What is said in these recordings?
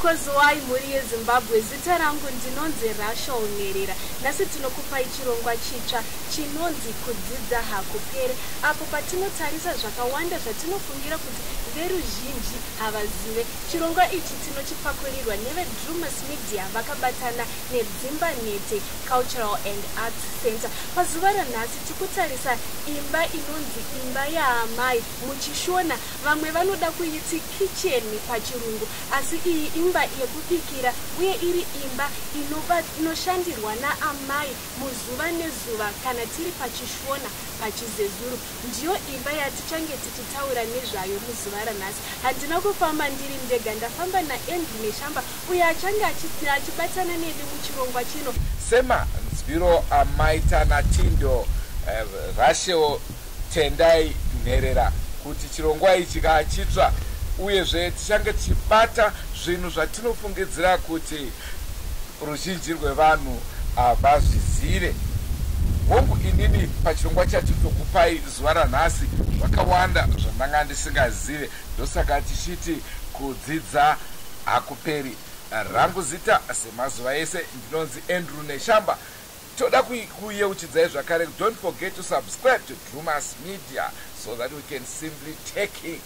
Kwaziwai mhuri yeZimbabwe, zita rangu ndinonzi Rachel Nherera. Nhasi tinokupai chirongwa chitsva chinonzi Kudzidza Hakupere, apo patinotarisa zvakawanda zvatinofungira kuti veruzhinji havazive. Chirongwa ichi tinochipakurirwa neveDrewmas Media vakabatana neDzimbanhete Cultural and Arts Centre. Pazuva ranhasi tikutarisa imba inonzi imba yaamai muchiShona, vamwe vanoda kuiti kicheni pachirungu, asi iyi imba yekubikira uye iri imba inoshandirwa naamai muzuva nezuva kana tiri pachiShona pachiZezuru. Ndiyo imba yatichange tichitaura nezvayo muzuva ranhasi. Handina kufamba ndiri ndega, ndafamba naAndrew Neshamba uyo achange achibatana neni muchirongwa chino. Semanzwiro amaita naTindo Rachel Tendai Nherera kuti chirongwa ichi kachitsva, uyezve tichange tichibata zvinhu zvatinofungidzira kuti ruzhinji rwevanhu havazvizive. Hongu, inini pachirongwa chatinokupai zuva ranhasi zvakawanda zvandanga ndisingazive, ndosaka tichiti kudzidza hakuperi. Rangu zita semazuva ese ndinonzi Andrew Neshamba. Toda kuyeuchidzai zvakare, don't forget to subscribe to Drewmas Media so that we can simply take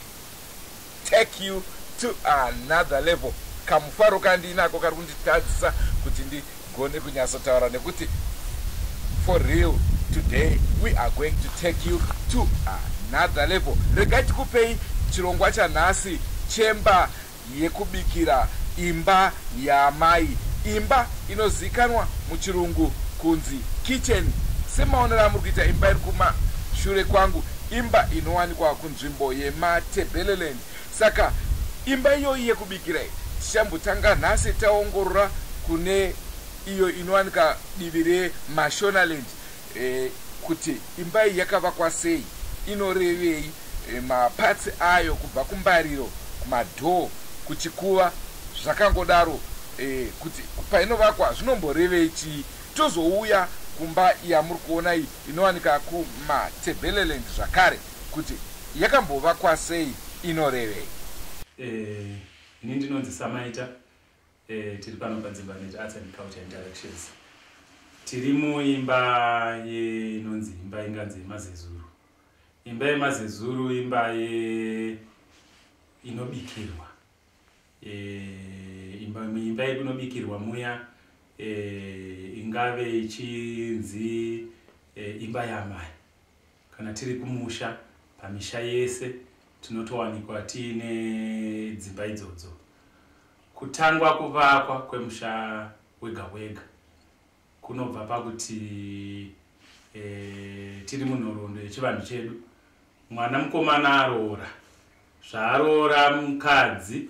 you to another level. Kamufaro kandinako kari kunditadzisa kuti ndigone kunyatsotaura, nekuti for real today we are going to take you to another level. Regai tikupei chirongwa chanhasi chemba yekubikira, imba yaamai, imba inozivikanwa muchirungu kunzi kitchen. Semaonero amuri kuita imba iri kumashure kwangu, imba inowanikwa kunzvimbo yeMatebeleland. Saka imba iyoyi yekubikira iyi tichambotanga nhasi taongorora kune iyo inowanika divi reMashonaland, kuti imba iyi yakavakwa sei, inorevei, mapatsi ayo kubva kumbariro, kumadhoo, kuchikuva, zvakangodaro, kuti painovakwa zvinomborevei chii. Tozouya kumba yamuri kuona iyi inowanika kuMatebeleland zvakare, kuti yakambovakwa sei, inorevei. Ini ndinonzi Samaita. Tiri pano paDzimbanhete Arts and Culture Interactions. Tiri muimba inonzi imba inganzi yemaZezuru. Imba yemaZezuru imba inobikirwa. Imba inobikirwa muya ingave ichinzi imba yamai. Kana tiri kumusha, pamisha yese tinotowanikwa tiine dzimba idzodzo. Kutangwa kuvakwa kwemusha wega wega kunobva pakuti tiri munhoroondo yechivanhu chedu, mwana mukomana aroora, zvaaroora mukadzi,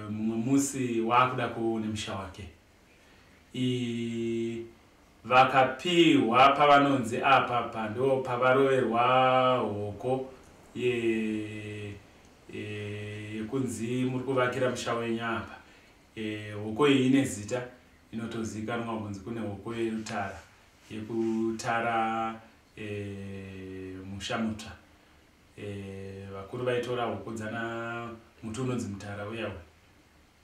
mumwe musi waakuda kuone musha wake. Vakapiwa pavanonzi apa pando pavaroverwa hoko yekunzi muri kuvakira musha wenyu apa. Hoko iyi ine zita inotozivikanwa kunzi kune hoko yerutara yekutara musha mutsva. Vakuru vaitora hoko dzana muti unonzi mutara uya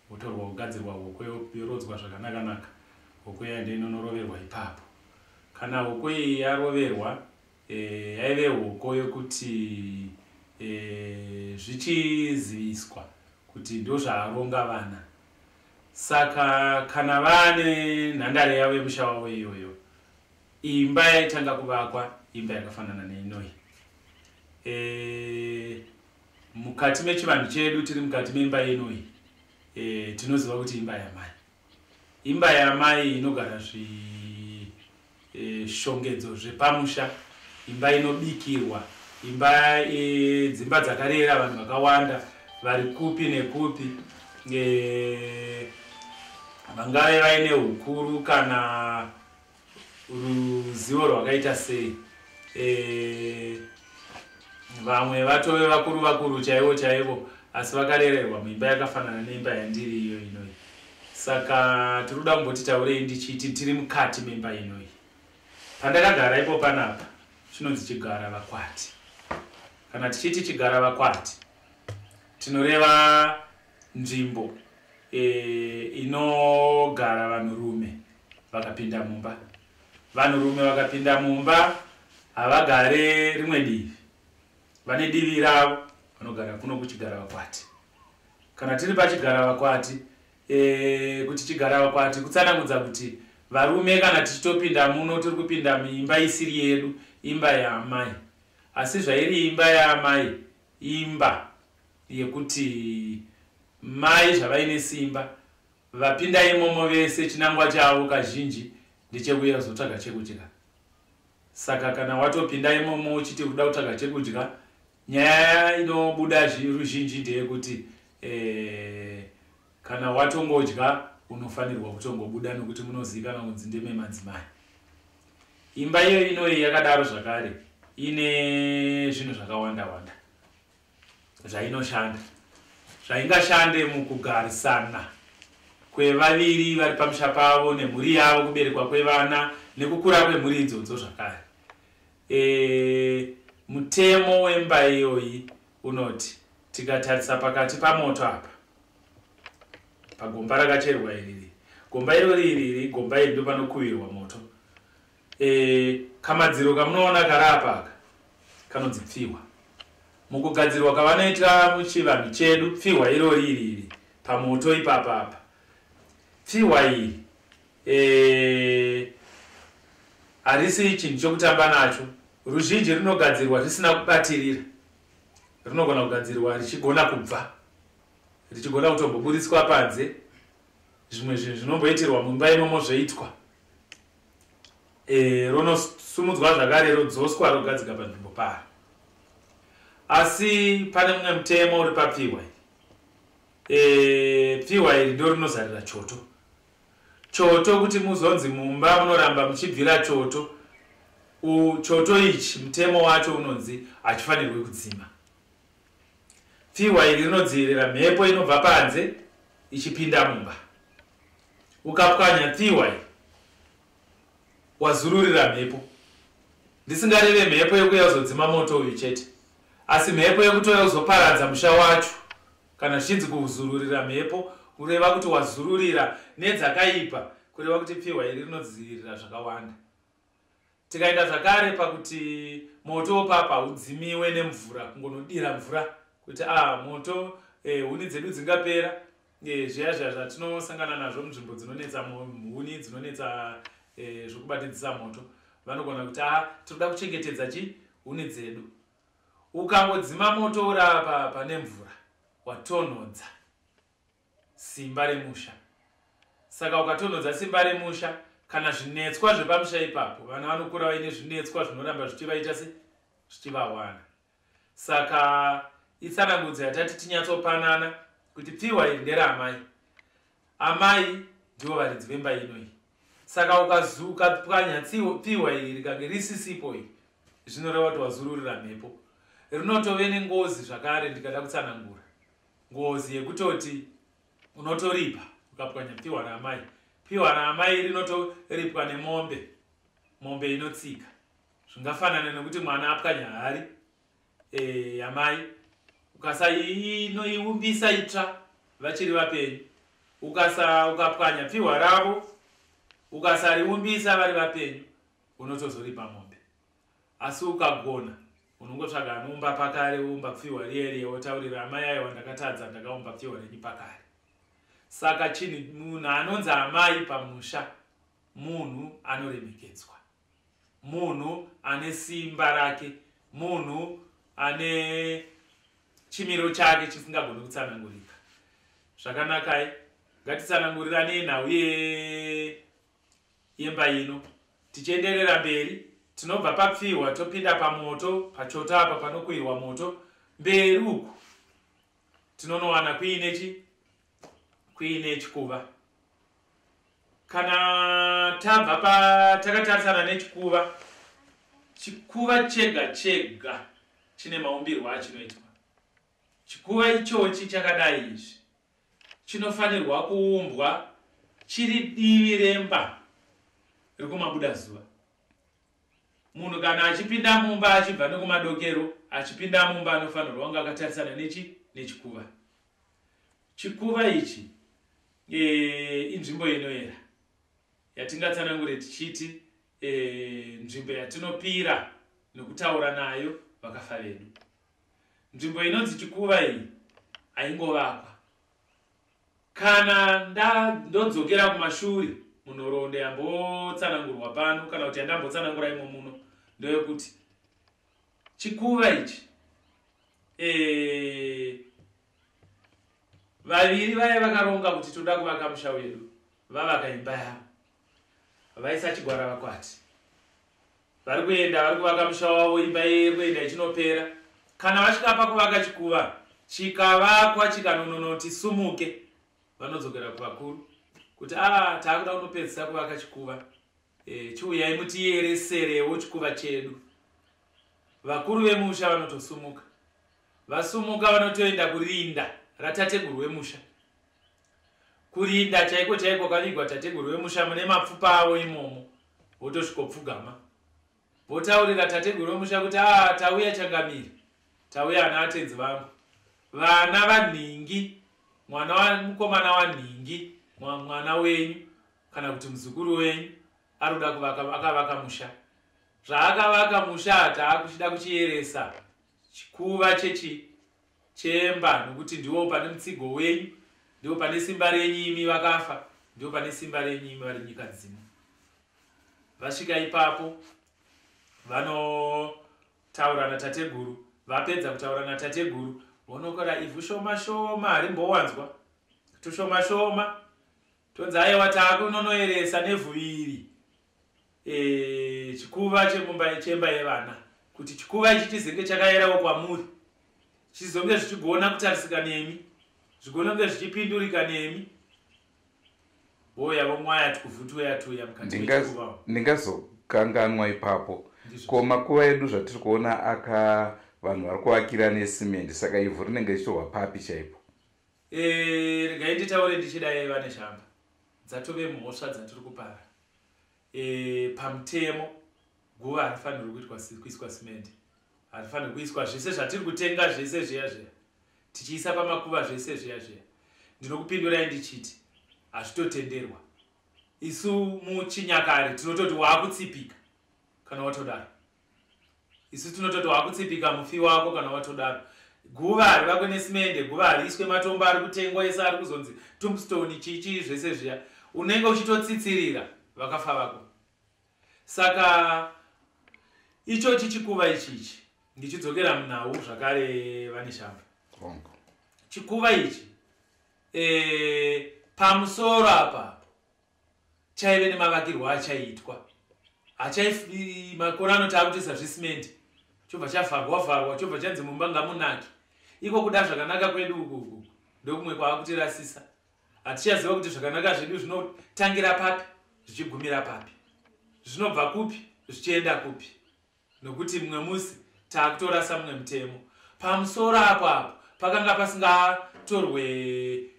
wotorwa kugadzirwa hoko yorodzwa zvakanaka-naka. Hoko iya ndo inonoroverwa ipapo. Kana hoko iyi yaroverwa, yaive hoko yokuti zvichiziviswa kuti ndozvaaronga vana. Saka kana vane nhandare yavo yemusha wavo iyoyo, imba yaitanga kuvakwa imba yakafanana neinoyi. Mukati mechivanhu chedu, tiri mukati memba inoyi, tinoziva kuti imba yamai, imba yamai inogara zvishongedzo zvepamusha, imba inobikirwa, imba dzimba dzakarera vanhu vakawanda vari kupi nekupi, vangave vaine ukuru kana ruzivo rwakaita sei. Vamwe vatove vakuru vakuru chaivo chaivo, asi vakarererwa muimba yakafanana neimba yandiri iyo inoyi. Saka tiri kuda kumboti taurei ndichiti tiri mukati memba inoyi. Pandakagara ipo panapa chinonzi chigara vakwati. Kana tichiti chigara vakwati, tinoreva nzvimbo inogara vanhurume vakapinda mumba. Vanhurume vakapinda mumba havagare rimwe divi, vane divi ravo vanogara kuno kuchigaravakwati. Kana tiri pachigaravakwati, kuti chigaravakwati kutsanangudza kuti varume kana tichitopinda muno tiri kupinda muimba isiri yedu, imba yaamai. Asi zvairi imba yaamai, imba yekuti mai zvavaine simba vapinda imomo vese, chinangwa chavo kazhinji ndechekuuya kuzotsvaga chekudya. Saka kana watopinda imomo uchiti uda kutsvaga chekudya, nyaya inobuda ruzhinji ndeyekuti kana watongodya unofanirwa kutongobuda, nokuti munozivikanwa kunzi ndememadzimai. Imba iyo inoyi yakadaro zvakare ine zvinhu zvakawanda wanda zvainoshanda, zvaingashande mukugarisana kwevaviri vari pamusha pavo nemhuri yavo, kuberekwa kwevana nekukura kwemhuri idzodzo zvakare. Mutemo wemba iyoyi unoti tikatarisa pakati pamoto apa pagomba rakacherwa iriri, gomba irori iriri, gomba iri ndopanokuvirwa moto. Kamadziro kamunoona kari apa aka kanonzi pfihwa. Mukugadzirwa kavanoita muchivanhu chedu, pfihwa irori iriri pamoto ipapa apa, pfihwa iri harisi chinhu chokutamba nacho. Ruzhinji rinogadzirwa risina kubatirira, rinogona kugadzirwa richigona kubva, richigona kutomboburitswa panze. Zvimwe zvinhu zvinomboitirwa mumba imomo zvoitwa, ronosumudzwa zvakare rodzoswa rogadzika panzvimbo paro. Asi pane mumwe mutemo uri papfihwa iri. Pfihwa iri ndo rinozarira choto. Choto kuti muzonzi mumba munoramba muchibvira choto, choto ichi mutemo wacho unonzi hachifanirwi kudzima. Pfihwa iri rinodzivirira mhepo inobva panze ichipinda mumba. Ukapwanya pfihwa iri wazururira mhepo, ndisingareve mhepo yekuya kuzodzima moto uyu chete, asi mhepo yekutouya kuzoparadza musha wacho. Kana zvichinzi kuzururira mhepo, kureva kuti wazururira nedzakaipa, kureva kuti pfihwa iri rinodzivirira zvakawanda. Tikaenda zvakare pakuti moto papa udzimiwe nemvura, kungonodira mvura kuti moto, huni dzedu dzingapera, zviya zviya zvatinosangana nazvo munzvimbo dzinonetsa huni, dzinonetsa zvokubatidzisa moto, vanogona kuti tinoda kuchengetedza chi huni dzedu. Ukangodzima moto uri apa pane mvura, watonhodza simba remusha. Saka ukatonhodza simba remusha, kana zvinetswa zvepamusha ipapo, vana vanokura vaine zvinetswa zvinoramba zvichivaita se zvichivawana. Saka itsanangudzo yatati tinyatsopanana kuti pfihwa iri nderaamai. Amai ndivo varidzi vemba inoyi. Saka ukapwanya pfihwa iri rikange risisipo iri, zvinoreva kuti wazururira mhepo. Rinotove nengozi zvakare, ndikada kutsanangura ngozi yekutoti unotoripa ukapwanya pfihwa raamai. Pfihwa raamai rinotoripwa nemombe, mombe inotsika. Zvingafanana nekuti mwana apwanya hari yamai, ukasainoiumbisa itsva vachiri vapenyu, ukapwanya pfihwa ravo ukasariumbisa vari vapenyu, unotozoripa mombe. Asi ukagona unongotsvaga anoumba pakare, woumba pfihwa riya riya, wotaurira amai, aiwa ndakatadza, ndakaumba pfihwa renyu pakare. Saka chinhu munhu anonzi amai pamusha munhu anoremekedzwa, munhu ane simba rake, munhu ane chimiro chake chisingagoni kutsanangurika. Zvakanakai, ngatitsananguriranei nhau yemba ino. Tichienderera mberi, tinobva papfihwa topinda pamoto, pachoto apa panokuirwa moto. Mberi uku tinonowana kuine chikuva. Kana tabva takatarisana nechikuva, chikuva chega chega chine maumbirwo achinoitwa. Chikuva ichochi chakadai izvi chinofanirwa kuumbwa chiri divi remba rikumabuda zuva. Munhu kana achipinda mumba achibva nekumadokero, achipinda mumba anofanirwa kunge akatarisana nechikuva. Chikuva ichi inzvimbo inoyera yatingatsanangure tichiti nzvimbo yatinopira nokutaura nayo vakafa vedu. Nzvimbo inonzi chikuva iyi haingovakwa. Kana ndodzokera kumashure munhoroondo yambotsanangurwa pano, kana kuti yandambotsanangura imo muno, ndeyekuti chikuva ichi vaviri vaya vakaronga kuti toda kuvaka musha wedu, vavaka imba yavo, vaisa chigwara vakwati, vari kuenda vari kuvaka musha wavo, imba iri kuenda ichinopera. Kana vasvika pakuvaka chikuva, chikavakwa chikanononoti sumuke, vanodzokera kuvakuru kuti a taakuda kunopedzisa kuvaka chikuva, chiuyai mutiyereserewo chikuva chedu. Vakuru vemusha vanotosumuka, vasumuka vanotoenda kurinda ratateguru wemusha, kurinda chaiko chaiko kavigwa tateguru wemusha mune mapfupa avo imomo, votosvikopfugama votaurira tateguru wemusha kuti a tauya changamire, tauya ana atenzi vangu, vana vanhingi, mwana mukomana wanhingi, mwana wenyu kana kuti muzukuru wenyu ari kuda kuvaka, akavaka musha. Zvaakavaka musha taakuchida kuchiyeresa chikuva chemba, nokuti ndiwo pane mutsigo wenyu, ndiwo pane simba renyu imi vakafa, ndiwo pane simba renyu imi vari nyika dzimu. Vasvika ipapo vanotaura natateguru, vapedza kutaura natateguru vonokora ivhu shoma shoma harimbowanzwa, tushoma shoma, tonzi aiwa taakunonoeresa nevhu iri chikuva chemumba chemba yevana, kuti chikuva ichi chizenge chakayerawo kwamuri, chizonge zvichigona kutarisika nemi, zvigone kunge zvichipindurika nemi. Voya vomwaya tukuvhutuya tuya mukati mechikuva. Ndingazokanganwa ipapo. Ko makuva edu zvatiri kuona aka vanhu vari kuvakira nesimendi, saka ivhu rinenge richitorwa papi chaipo? Regai nditaure ndichidai, vane shamba, dzatove mhosva dzatiri kupara. Pamutemo guva harifanirwi kuiswa simendi, harifanirwi kuiswa zvese zvatiri kutenga zvese zviya zviya tichiisa pamakuva zvese zviya zviya. Ndinokupindurai ndichiti hazvitotenderwa. Isu muchinyakare tinototi waakutsipika kana watodaro. Isu tinototi waakutsipika mufi wako kana watodaro. Guva harivakwe nesimende, guva hariiswe matombo ari kutengwa ese ari kuzonzi tombstone chichi zvese zviya, unenge uchitotsitsirira vakafa vako. Saka ichochi chikuva ichichi, ndichidzokera munhau zvakare vane shamba, chikuva ichi pamusoro apapo chaive nemavakirwo achaitwa. Makore ano taakutoisa zvisimendi, chobva chavharwa vharwa, chobva chanzi mumba ngamunaki. Iko kuda zvakanaka kwedu ukuku ndokumwe kwaakutirasisa. Hatichaziva kuti zvakanaka zvedu zvinotangira papi zvichigumira papi, zvinobva kupi zvichienda kupi, nokuti mumwe musi taakutorasa mumwe mutemo. Pamusoro apo apo pakanga pasingatorwe,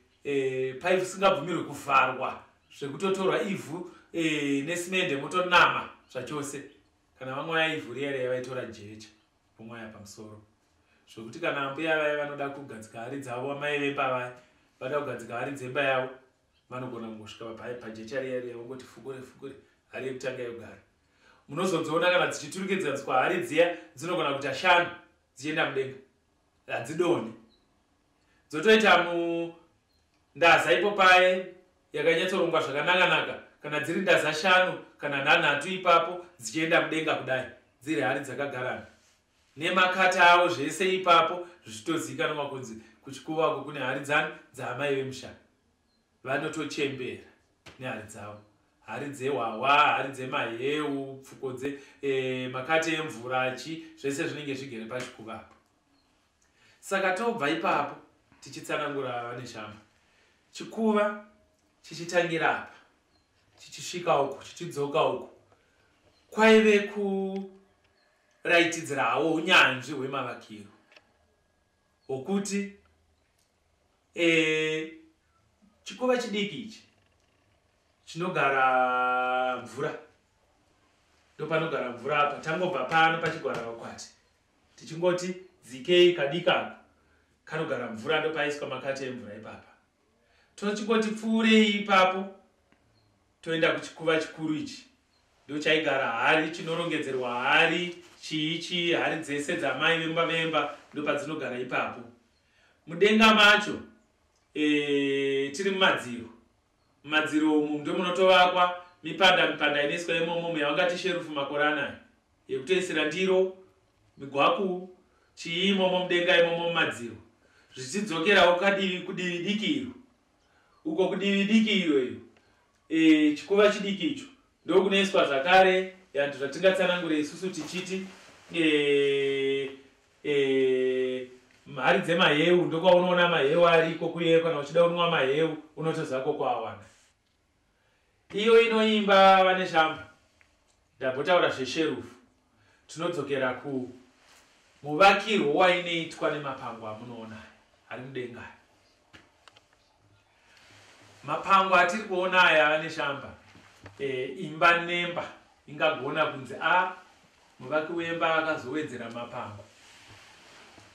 paisingabvumirwe kuvharwa zvekutotorwa ivhu nesimende motonama zvachose. Kana vamwaya ivhu riya riya vaitora jecha vomwaya pamusoro, zvokuti kana ambuya vaya vanoda kugadzika hari dzavo, amai vemba vaya vada kugadzika hari dzemba yavo, vanogona kungosvika pajecha riya riya vongoti fukure fukure, hari yekutanga yogara. Munozodziona kana dzichiturikidzaniswa hari dziya, dzinogona kuita 5 dzichienda mudenga, hadzidoni, dzotoita mundaza ipo paye yakanyatsorongwa zvakanaka-naka. Kana dziri ndaza 5 kana 3 ipapo dzichienda mudenga kudai, dziri hari dzakagarana nemakata avo zvese ipapo, zvichitozivikanwa kunzi kuchikuva uko kune hari dzani dzaamai vemusha. Vanotochembera nehari dzavo, hari dzehwahwa, hari dzemaheu, pfuko dze makate emvura chi zvese zvinenge zvigere pachikuva apo. Saka tobva ipapo tichitsanangura vane shamba, chikuva chichitangira apa chichisvika uku chichidzoka uku, kwaive kuraitidzirawo unyanzvi hwemavakiro hwokuti chikuva chidiki ichi chinogara mvura, ndopanogara mvura apa. Tangobva pano pachigwara vakwati tichingoti dzikei kadikako kanogara mvura, ndopaiswa makate emvura ipapa. Tochingoti pfuurei ipapo toenda kuchikuva chikuru ichi, ndochaigara hari, chinorongedzerwa hari, chii chii, hari dzese dzamai vemba vemba ndopadzinogara ipapo. Mudenga macho tiri mumadziro. Mumadziro umu ndomunotovakwa mipanda mipanda inoiswa imomo yavangati sherufu makore anaya, yekutoisira ndiro, migwaku, chii imomo mudenga imomo mumadziro. Zvichidzokerawo kudivi diki iro. Uko kudivi diki iyoyo, chikuva chidiki icho ndokunoiswa zvakare yantu zvatingatsanangure isusu tichiti hari dzemaheu, ndokwaunoona maheu ariko kuye. Kana uchida kunwa maheu unotoziva kwokwawana. Iyo inoimba vane shamba, ndambotaura zvesherufu. Tinodzokera ku muvakirwo wainoitwa nemapango amunoona ari mudenga. Mapango atiri kuona aya vane shamba, imba nemba ingagona kunzi a muvaki wemba akazowedzera mapango,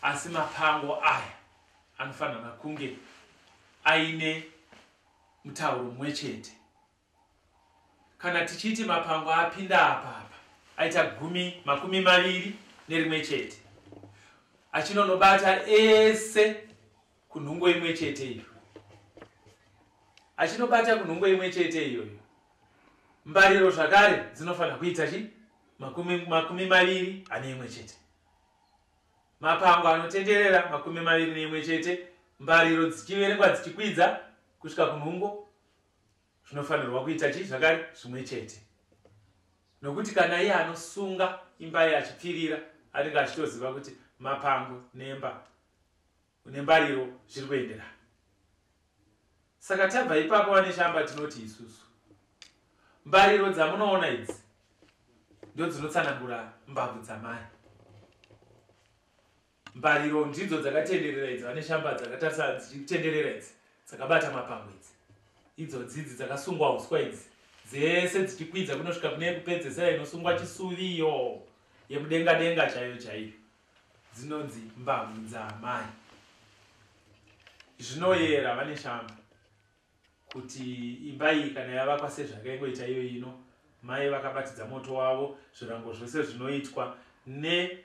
asi mapango aya anofanira kunge aine mutauro mumwe chete. Kana tichiti mapango apinda apa apa aita 21, achinonobata ese kunhungo imwe chete iyo, achinobata kunhungo imwe chete iyoyo. Mbariro zvakare dzinofanira kuita chi 21. Mapango anotenderera 21, mbariro dzichiverengwa dzichikwidza kusvika kunhungo, zvinofanirwa kuita chi zvakare zvimwe chete. Nokuti kana iye anosunga imba iye achipfirira anenge achitoziva kuti mapango nemba nembariro zviri kuenderana. Saka tabva ipapo vane shamba, tinoti isusu mbariro dzamunoona idzi ndo dzinotsanangura mbabvu dzamai. Mbariro ndidzo dzakatenderera idzi vane shamba, dzakatarisa dzichitenderera idzi, dzakabata mapango idzi, idzo dzidzi dzakasungwa uswa idzi dzese dzichikwidza kunosvika kune kupedzesera inosungwa chisuviyo yemudenga denga chaiyo chaiyo, dzinonzi mbabvu dzamai. Zvinoyera vane shamba kuti imba iyi kana yavakwa sezvakaingoita iyo ino, mai vakabatidza moto wavo, zvirango zvose zvinoitwa nemabiko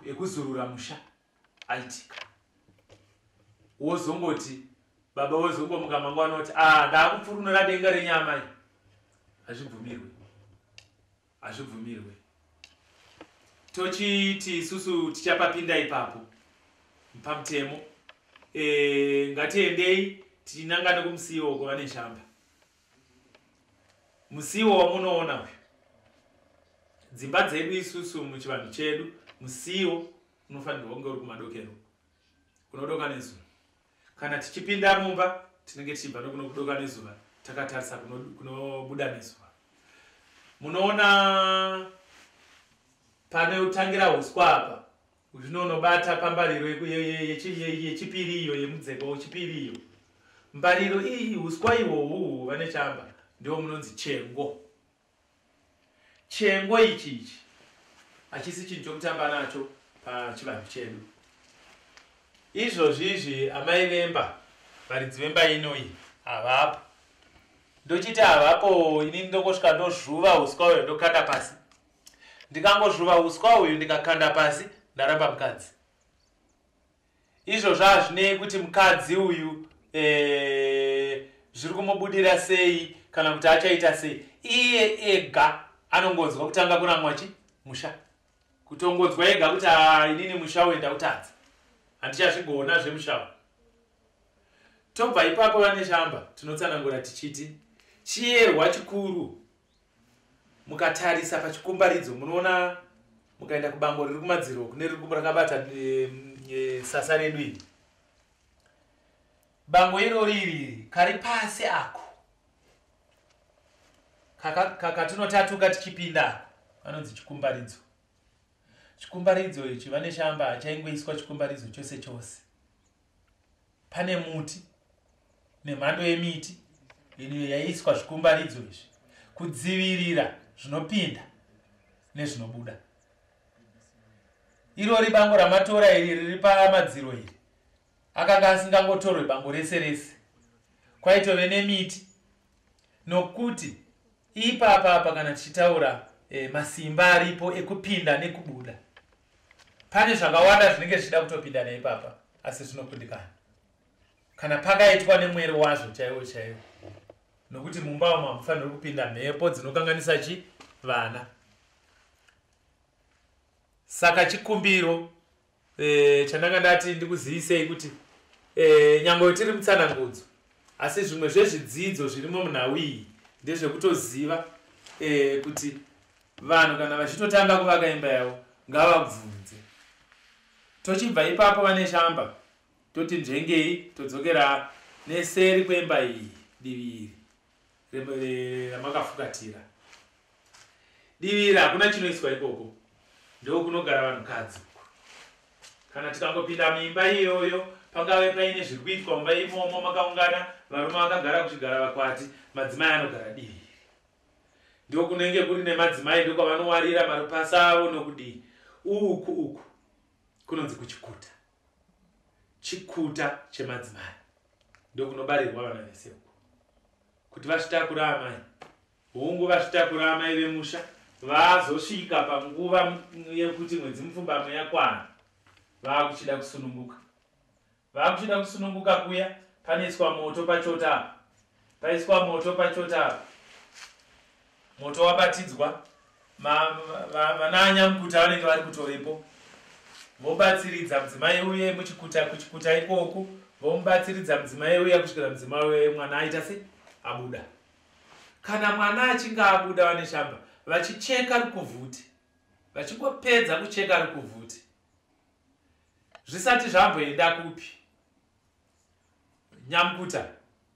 ekuzurura musha aitika. Wozongoti baba wozongomuka mangwana oti a ndaakupfurunura denga renyamai, hazvibvumirwe, hazvibvumirwe. Tochiti isusu tichapapinda ipapo pamutemo. Ngatiendei tichinanga nekumusiwo kuva neshamba. Musiwo wamunoona uyu, dzimba dzedu isusu muchivanhu chedu, musiwo unofanirwa kunge uri kumadokero kunodoka nezuva. Kana tichipinda mumba tinenge tichibva nokuno kudoka nezuva, takatarisa kunobuda nezuva. Munoona panotangira uswa apa, zvinonobata pambariro yechipiri iyo, yemudzeko wechipiri iyo. Mbariro iyi, uswa ihwohwu vane chamba, ndio munonzi chengo. Chengo ichi ichi hachisi chinhu chokutamba nacho pachivanhu chedu. Izvozvi izvi amai vemba, varidzi vemba inoyi havapo. Ndochiti havapo, inini ndongosvika ndozvuva uswa uyu ndokanda pasi. Ndikangozvuva uswa uyu ndikakanda pasi, ndaramba mukadzi. Izvozvo hazvinei kuti mukadzi uyu zviri kumubudira sei kana kuti achaita sei, iye ega anongonzwa kutanga kuramwa chi musha, kutongonzwa ega kuti inini musha uyu ndautadza, handichazvigona zvemusha. Tobva ipapo vane shamba tinotsanangura tichiti chiyerwa chikuru. Mukatarisa pachikumbaridzo munoona, mukaenda kubango riri kumadziro kune riri rakabata sasa redu iri, bango irori iri kari pasi ako katinotatuka tichipinda ako anonzi chikumbaridzo. Chikumbaridzo ichi vane shamba hachaingoiswa chikumbaridzo chose chose. Pane muti nemhando yemiti ino yaiiswa zvikumbaridzo izvi kudzivirira zvinopinda nezvinobuda. Irori bango ramatora iri riri pamadziro iri Akanga asingangotorwe bango rese rese, kwaitove nemiti, nokuti ipapa apa kana tichitaura masimba aripo ekupinda nekubuda, pane zvakawanda zvinenge zvichida kutopinda neipapa, asi zvinokundikana kana pakaitwa nemwero wazvo chaiwo chaiwo, nokuti mumba umu hamufaniri kupinda mhepo dzinokanganisa chi vana. Saka chikumbiro chandanga ndati ndikuzivisei kuti nyangwe tiri mutsanangudzo, asi zvimwe zvezvidzidzo zvirimo munhau iyi ndezvekutoziva kuti vanhu kana vachitotanga kuvaka imba yavo ngavabvunze. Tochibva ipapo vane shamba, toti nzvengei, todzokera neseri kwemba iyi, divi iri ramakafukatira. Divi iri hakuna chinoiswa ikoko, ndokunogara vanhukadzi. Kana tikangopinda muimba iyoyo, pangave paine zviri kuitwa mumba imomo, makaungana varume vakagara kuchigara vakwati, madzimai anogara divi iri. Ndokunenge kuri nemadzimai, ndokwavanowarira marupasa avo nokudii. Uku uku kunonzi kuchikuta, chikuta chemadzimai, ndokunobarirwa vana vese uku. Kuti vasvitakura amai, hungu vasvitakura amai vemusha, vazosvika panguva yekuti mwedzi mupfumbamwe yakwana, vaakuchida kusununguka. Vaakuchida kusununguka kuya, panoiswa moto pachota apa, paiswa moto pachota apa, moto wabatidzwa, vana anyamukuta vanenge vari kutovepo, vobatsiridza mudzimai uye muchikuta, kuchikuta ikoku vomubatsiridza mudzimai uye kusvikira mudzimai uye mwana aita se abuda. Kana mwana achinge abuda, vane shamba vachicheka rukuvhuti, vachingopedza kucheka rukuvhuti, zvisati zvamboenda kupi, nyamukuta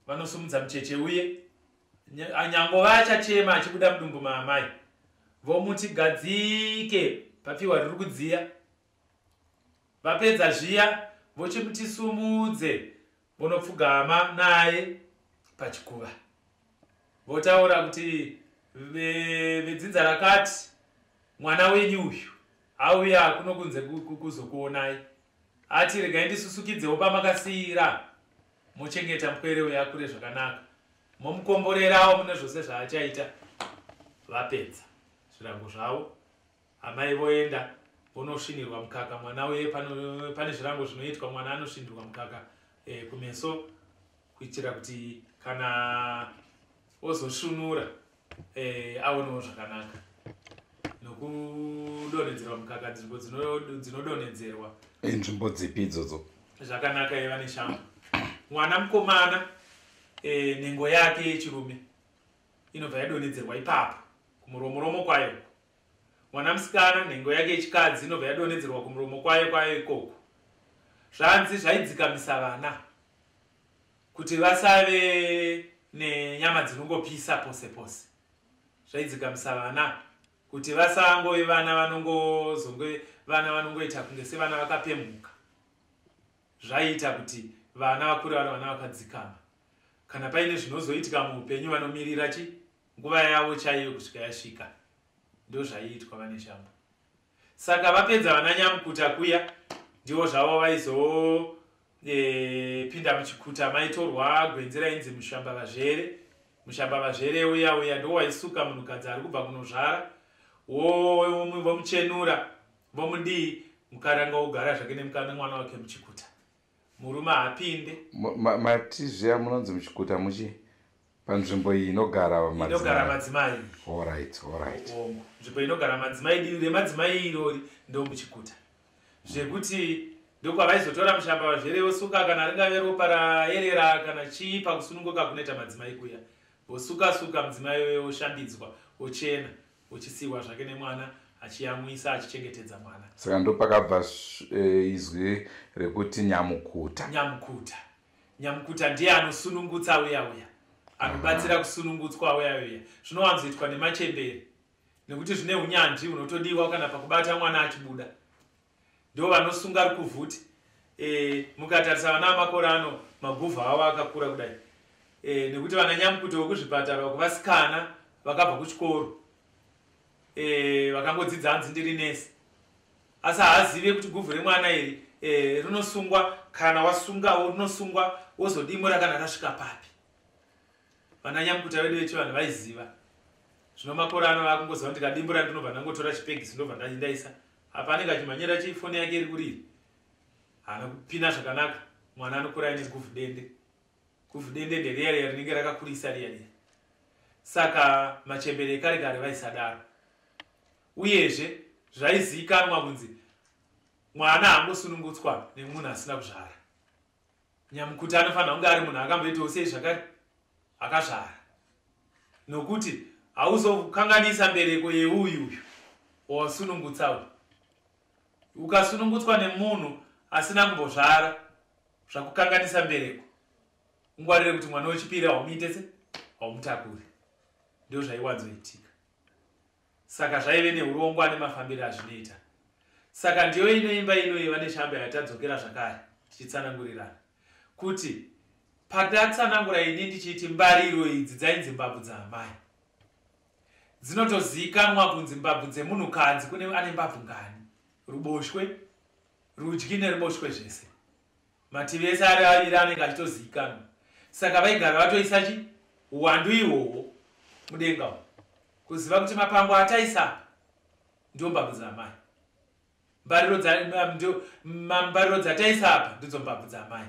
vanosumudza mucheche uye nyangova achachema achibuda mudumbu maamai, vomuti gadzike papiwa riri kudziya. Vapedza zviya, vochimuti sumudze, vonopfugama naye pachikuva, votaura kuti vedzinza rakati mwana wenyu uyu auya kuno kunze kuzokuonai, ati regai ndisusukidzewo pamakasiyira, mochengeta mupwere uyu akure zvakanaka, momukomborerawo mune zvose zvaachaita. Vapedza zvirango zvavo, amai voenda vonosvinirwa mukaka mwana uye. Pane zvirango zvinoitwa, mwana anosvinirwa mukaka kumeso, kuitira kuti kana ozosvunura aonewo zvakanaka, nokudonhedzerwa mukaka nzvimbo dzinodonhedzerwa. Inzvimbo dzipi idzodzo? Zvakanaka, iva neshamba. Mwana mukomana, nhengo yake yechirume inobva yadonhedzerwa ipapo kumuromoromo kwayo. Mwana musikana, nhengo yake yechikadzi inobva yadonhedzerwa kumuromo kwayo ikoko. Zvanzi zvaidzikamisa vana kuti vasave nenyama dzinongopisa pose pose, zvaidzikamisa vana kuti vasangove vana vanongozonge vana vanongoita kunge sevana vakapemhuka. Zvaiita kuti vana vakure vari vana vakadzikama. Kana paine zvinozoitika muupenyu, vanomirira chi nguva yavo chaiyo kusvika yasvika. Ndo zvaiitwa, vane shamba. Saka vapedza vana nyamukuta kuya, ndivo zvavo vaizopinda muchikuta, maitorwa gwenzi rainzi mushamba vazvere. Mushamba vazvere uya uya ndo waisuka munhukadzi ari kubva kunozvara, vomuchenura, vomudii, mukaranga wogara zvake nemwana wake muchikuta. Murume haapinde. Mati zviya munonzi muchikuta muchi panzvimbo iyi inogara inogara madzimai. Alright. Nzvimbo inogara madzimai, divi remadzimai irori ndo muchikuta, zvekuti ndokwavaizotora mushamba vazvere, vosuka kana ringave ropa raerera kana chii pakusununguka kunoita madzimai kuya, vosuka suka mudzimai uye oshambidzwa, ochena, ochisiyiwa zvake nemwana achiyamwisa, achichengetedza mwana. Saka ndopakabva izwi rekuti nyamukuta. Nyamukuta. Nyamukuta ndiye anosunungutsa uya uya, anobatsira kusunungutswa uya uya. Zvinowanzoitwa nemachembere nekuti zvine unyanzvi hunotodiwa kana pakubata mwana achibuda. Ndo vanosunga rukuvhuti. Mukatarisa vana vamakore ano, maguvhu avo akakura kudai, nekuti vana nyamukuta vekuzvipatara vakuvasikana vakabva kuchikoro, vakangodzidza, hanzi ndiri nesi, asi haazive kuti guvhu remwana iri rinosungwa. Kana wasunga, unosungwa, wozodimura kana rasvika papi. Vana nyamukuta vedu vechivanhu vaiziva. Zvino makore ano vakungoziva, ndikadimbura ndinobva ndangotora chipegisi, ndobva ndaisa apa. Anenge achimhanyira chifoni yake iri kuriri, haana kupina zvakanaka. Mwana anokura aine guvhu dende. Guvhu dende nderiya riya rinenge rakakurisa riya riya. Saka machembere ekare kare vaisadaro. Uyezve zvaizivikanwa kunzi mwana haangosunungutswa nemunhu asina kuzvara. Nyamukuta anofanira kunge ari munhu akamboitawo sei zvakare, akazvara, nokuti hauzokanganisa mbereko yeuyuyu wasunungutsa uyu. Ukasunungutswa nemunhu asina kumbozvara, zvakukanganisa mbereko. Ungwarire kuti mwana wechipiri haumuite se haumutakuri. Ndo zvaiwanzoitika. Saka zvaive neurongwa nemafambiro azvinoita. Saka ndiyo ino imba inoiva neshamba yatadzokera zvakare tichitsanangurirana kuti patatsanangura ini ndichiti mbariro idzi dzainzi mbabvu dzaamai, dzinotozivikanwa kunzi mbabvu dzemunhukadzi. Kune ane mbabvu ngani? Ruboshwe, rudyi neruboshwe, zvese mativi ese ari aviri anenge achitozivikanwa. Saka vaigara vatoisa chi uwandu ihwohwo mudenga umu, kuziva kuti mapango ataisa apa ndio mbabvu dzaamai, mbariro dzataisa apa ndidzo mbabvu dzaamai.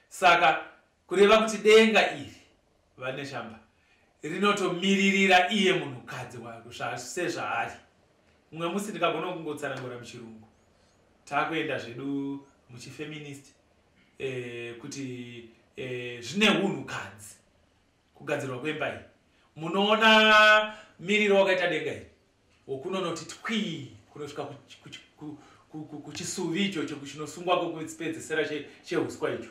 Saka kureva kuti denga iri, vane shamba, rinotomiririra iye munhukadzi sezvaari. Mumwe musi ndikagona kungotsanangura muchirungu, taakuenda zvedu muchifeminist, kuti zvine unhukadzi kugadzirwa kwemba iyi. Munoona miriro wakaita denga iri wokunonoti twii kunosvika kuchisuvi ichocho chinosungwako kupedzesera chehuswa icho.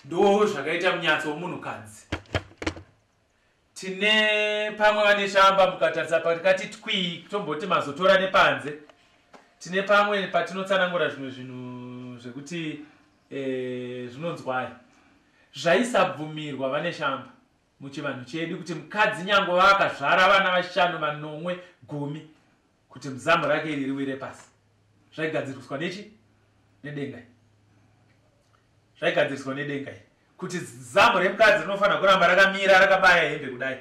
Ndo zvakaita munyatso womunhukadzi. Tine pamwe, vane shamba, mukatarisa patikati twii, tomboti mazotora nepanze, tine pamwe patinotsanangura zvimwe zvinhu zvekuti zvinonzwai. Zvaisabvumirwa, vane shamba, muchivanhu chedu kuti mukadzi, nyange vaakazvara vana vashanu, vanomwe, 10, kuti muzamu rake iri riwire pasi. Zvaigadziriswa nechi nedenga. Zvaigadziriswa nedenga iri kuti zamu remukadzi rinofanira kuramba rakamira rakabaya hembe kudai,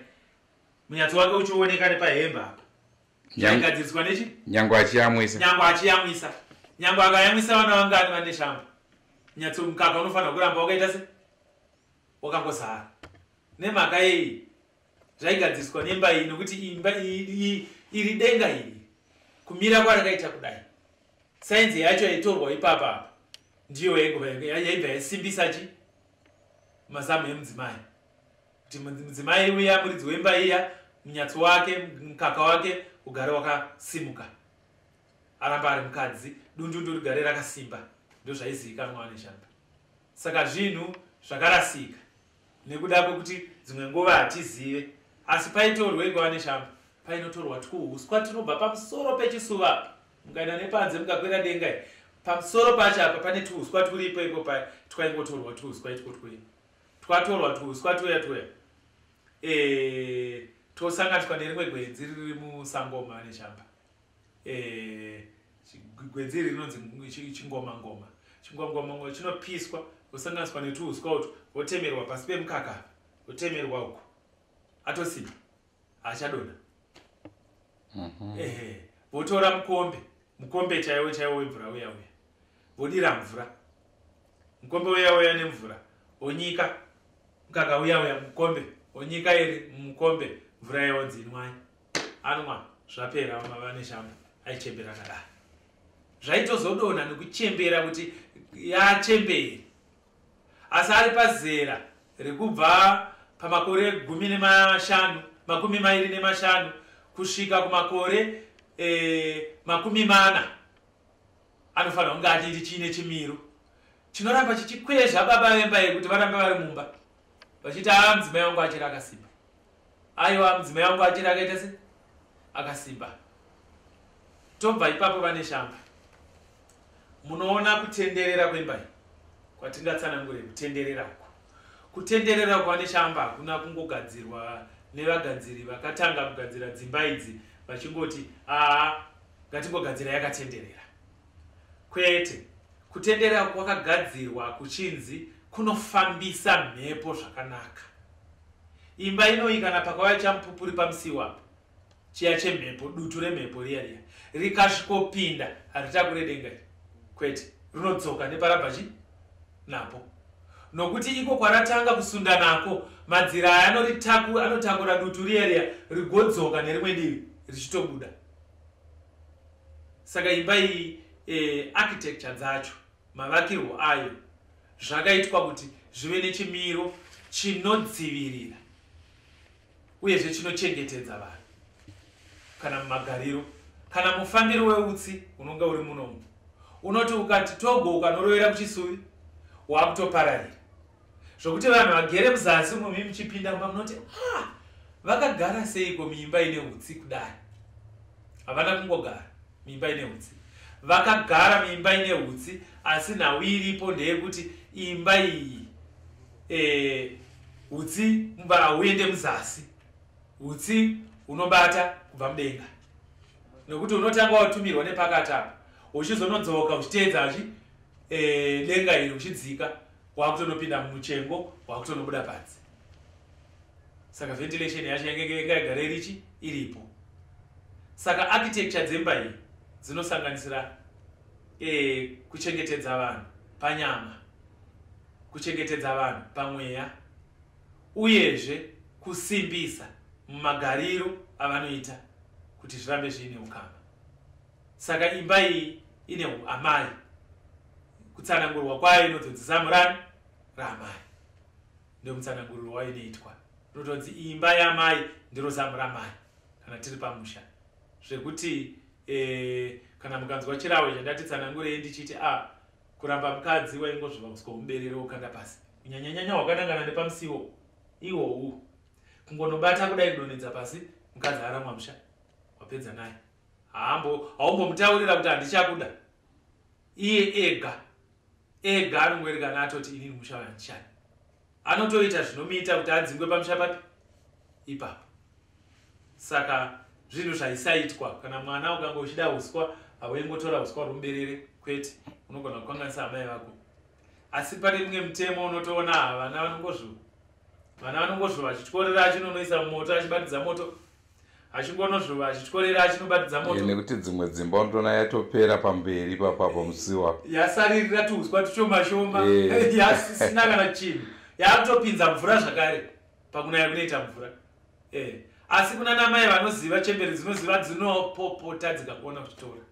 munyatso wake uchioneka nepahembe apa. Zvaigadziriswa nechi Nyange achiyamwisa. Nyange achiyamwisa, nyange akayamwisa vana vangani, vane shamba, munyatso, mukaka unofanira kuramba wakaita se wakangozara. Nemhaka yei? Zvaigadziriswa nemba iyi, nokuti imba iri denga iri kumira kwarakaita kudai, sainzi yacho yaitorwa ipapa apa ndiyo yaibva yaisimbisa chi mazamu emudzimai, kuti mudzimai uya, muridzi wemba iya, munyatso wake, mukaka wake ugare wakasimuka, aramba ari mukadzi, dundundu rigare rakasimba. Ndo zvaizivikanwa neshamba. Saka zvinhu zvakarasika nekuda kwekuti dzimwe nguva hatizive. Asi paitorwa igova neshamba, painotorwa twuhuswa tunobva pamusoro pechisuva. Mukaenda nepanze, mukakwira denga, pamusoro pacho apa pane tuhuswa turipo ipo paya. Twaingotorwa tuhuswa itwo twuya, twatorwa tuhuswa tuya tuya, tosanganiswa nerimwe gwenzi riri musango neshamba. Gwenzi iri rinonzi chingoma ngoma. Chingoma chinopiswa, vosanganiswa netuhuswa utwu, votemerwa pasi pemukaka, votemerwa uku, atosimba, haachadonha. Ehe, votora mukombe, mukombe chaiwo chaiwo wemvura uya uya, vodira mvura, mukombe uya uya nemvura, onyika mukaka uya uya mukombe, onyika iri mumukombe mvura yaonzi inwai. Anwa, zvapera. Vane shamba, aichembera kadaro, zvaitozodonha nekuchembera kuti yachemberi. Asi ari pazera rekubva pamakore 15, 25 kusvika kumakore 40, anofanira kunge achiri chiine chimiro chinoramba chichikwezva baba vemba yekuti varambe vari mumba vachiti, "Aa, mudzimai wangu achiri akasimba. Aiwa, mudzimai wangu achiri akaita se akasimba." Tobva ipapo, vane shamba, munoona kutenderera kwemba iyi kwatingatsanangure. Kutenderera uku, kutenderera kwavane shamba, hakuna kungogadzirwa nevagadziri vakatanga kugadzira dzimba idzi vachingoti, "Aa, ngatingogadzira yakatenderera." Kwete. Kutenderera kwakagadzirwa kuchinzi kunofambisa mhepo zvakanaka. Imba inoyi kana pakauya chamupupuri pamusiwo apo, chiya chemhepo, dutu remhepo riya riya rikasvikopinda, haritakure denga iri, kwete, rinodzoka neparabva chi napo, nokuti iko kwaratanga kusunda nako madzira aya anotakura dutu riya riya rigodzoka nerimwe divi richitobuda. Saka imba iyi architecture dzacho, mavakirwo ayo, zvakaitwa kuti zvive nechimiro chinodzivirira uyezve chinochengetedza vanhu kana mumagariro kana mufambiro weutsi unonga uri munomu. Unoti ukati togo ukanorovera kuchisuvi, wakutopararira, zvokuti vanhu vagere muzasi mumi muchipinda mumba munoti, "Ah, vakagara seiko muimba ine utsi kudai?" Havana kungogara muimba ine utsi, vakagara muimba ine utsi, asi nhau iripo ndeyekuti imba iyi utsi hauende muzasi, utsi unobata kubva mudenga, nokuti unotanga watumirwa nepakati apa, uchizonodzoka uchiteedza achi denga iri uchidzika, wakutonopinda mumuchengo, wakutonobuda panze. Saka ventilation yacho yange yagara irichi iripo. Saka architecture dzemba iyi dzinosanganisira kuchengetedza vanhu panyama, kuchengetedza vanhu pamweya, uyezve kusimbisa mumagariro avanoita kuti zvirambe zviine ukama. Saka imba iyi ine amai, kutsanangurwa kwayo inodzodzi zamu rani raamai, ndomutsananguriro wayo inoitwa, rinotonzi imba yamai, ndiro zamu ramai kana tiri pamusha. Zvekuti kana mukanzwa chirawo chandati tsanangurei ndichiti a kuramba mukadzi, waingozvova uswa muberere wokanda pasi, kunyanyanyanya wakanangana nepamusiwo iwowu, kungonobata kudai kudonhedza pasi, mukadzi aramwa musha, wapedza naye. Haambo haumbomutaurira kuti handichakuda, iye ega ega anongoerekana atoti, "Inini musha uyu handichadi." Anotoita zvinomuita kuti adzingwe pamusha papi ipapo. Saka zvinhu zvaisaitwa, kana mwana ukanga uchida uswa, hauingotora uswa rumuberere, kwete, unogona kukanganisa amai vako. Asi pane mumwe mutemo unotoona vana vanongozvuva, vana vanongozvuva achityorera, achinonoisa mumoto, achibatidza moto, achingonozvuva, achityorera, achinobatidza moto. Nekuti dzimwe dzimba unotoona yatopera pamberi papapo musiwa. Yasaririra tuuswa tushoma shoma, yasisina kana chinhu, yakutopinza mvura zvakare pakunaya kunoita mvura. Asi kuna namai vanoziva, chembere dzinoziva, dzinopopota dzikakuona uchitora,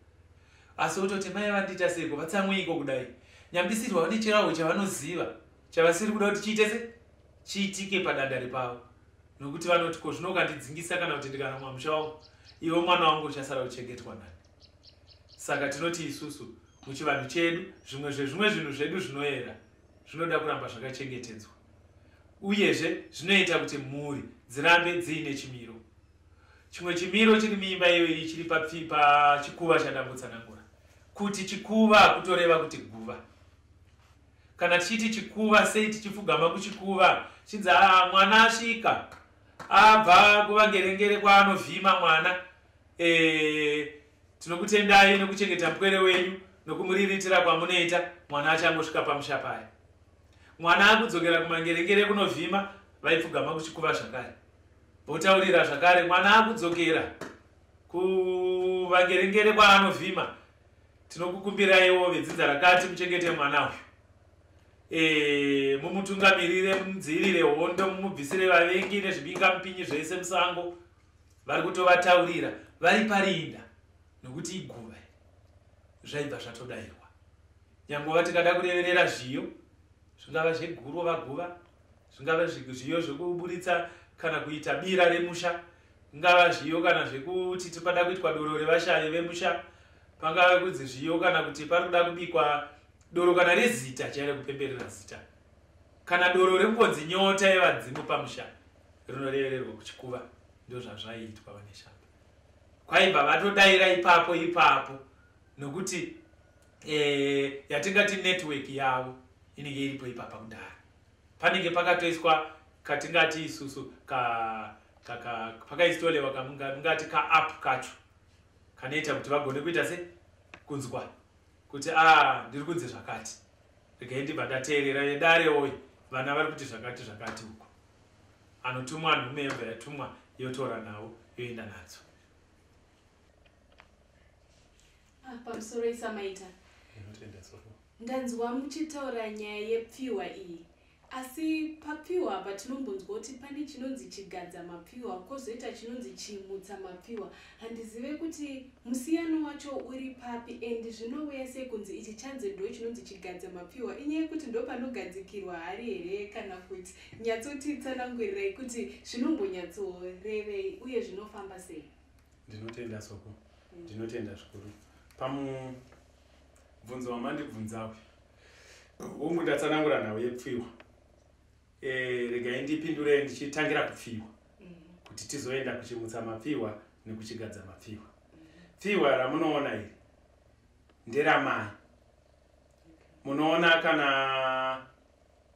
asi wototi, "Mai vandiita seiko? Vatsamweiko kudai?" Nyambisirwa vane chirawo chavanoziva chavasiri kuda kuti chiite se chiitike padandare pavo, nokuti vanoti, "Ko zvino ukandidzingisa kana kuti ndikanamwa musha wangu, iwe mwana wangu uchasara uchengetwa nani?" Saka tinoti isusu muchivanhu chedu, zvimwe zvezvimwe zvinhu zvedu zvinoera zvinoda kuramba zvakachengetedzwa, uyezve zvinoita kuti mhuri dzirambe dziine chimiro. Chimwe chimiro chiri muimba iyoyi chiri pachikuva chandambotsanangura kuti chikuva kutoreva kuti guva. Kana tichiti chikuva, sei tichipfugama kuchikuva? Chinzi, "Aa, mwana asvika, abva kuvangerengere kwaanovhima mwana, tinokutendai nekuchengeta mupwere wenyu nokumuriritira kwamunoita." Mwana achangosvika pamusha paya, mwana akudzokera kumangerengere kunovhima, vaipfugama kuchikuva zvakare, votaurira zvakare, "Mwana akudzokera kuvangerengere kwaanovhima, tinokukumbiraiwo vedzinza rakati muchengete mwana uyu, mumutungamirire, mumudzivirire hondo, mumubvisire vavengi nezvibingamupinyi zvese musango." Vari kutovataurira vari parinda, nokuti iguva. Zvaibva zvatodayirwa. Nyangova tikada kureverera zviyo, zvingava zveguro vaguva, zvingava zviyo zvekuburitsa kana kuita bira remusha, zvingava zviyo kana zvekuti tipada kuitwa doro revashavi vemusha, pangava kunzi zviyo kana kuti pari kuda kubikwa doro kana rezita chairo kupemberera zita, kana doro rekungonzi nyota yevadzimu pamusha, rinorevererwa kuchikuva. Ndo zvazvaiitwa, vaneshamba. Kwaibva vatodayira ipapo ipapo, nokuti yatingati network yavo inenge iripo ipapa kudhara. Panenge pakatoiswa katingati isusu pakainstallwa mungati kaapp kacho kanoita kuti vagone kuita se kunzwa. Kuti a ndiri kunzi zvakati, regai ndibva ndateerera yedare oyi, vana vari kuti zvakati zvakati uko. Anotumwa nhume yobva yatumwa, yotora navo yoenda nadzo. Ah, pamusoro isamaita. Ndanzwa muchitaura nyaya yepfiwa iyi, asi papfiwa apa tinombonzwa kuti pane chinonzi chigadza mapfiwa, kwozoita chinonzi chimutsa mapfiwa. Handizive kuti musiyano wacho uri papi, and zvinouya sei kunzi ichi chanzi ndo chinonzi chigadza mapfiwa? Inyaya yekuti ndo panogadzikirwa hari here, kana kuti nyatsotitsanangurirai kuti zvinombonyatsorevei uye zvinofamba sei? Ndinotenda, Soko. Ndinotenda zvikuru pamubvunzo wamandibvunzawe. Hongu, ndatsanangura nhau yepfiwa. Regai ndipindure ndichitangira kupfiwa, kuti tizoenda kuchimutsa mapfiwa nekuchigadza mapfiwa. Pfiwa ramunoona iri nderamai. Munoona kana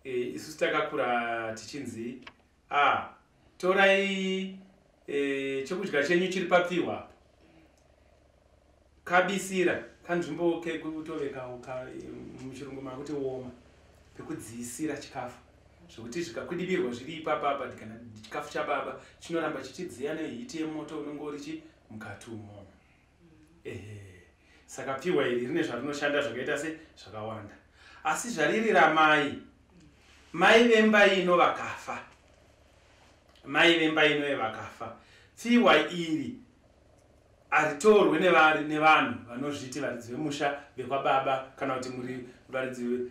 isusu takakura tichinzi, a torai chekudya chenyu chiri papfiwa apa. Kabisira kanzvimbo kekutoveka, muchirungu makuti woma, pekudziisira chikafu, zvekuti zvikakwidibirwa zviri ipapapa, kana chikafu chababa chinoramba chichidziya neheat yemoto unenge uri chi mukati umomo. Ehe, saka pfiwa iri rine zvarinoshanda zvakaita se zvakawanda, asi zvariri ramai. Mai vemba ino vakafa, mai vemba ino vakafa, pfiwa iri haritorwe nevanhu vanozviti varidzi vemusha vekwababa, kana kuti muri varidzi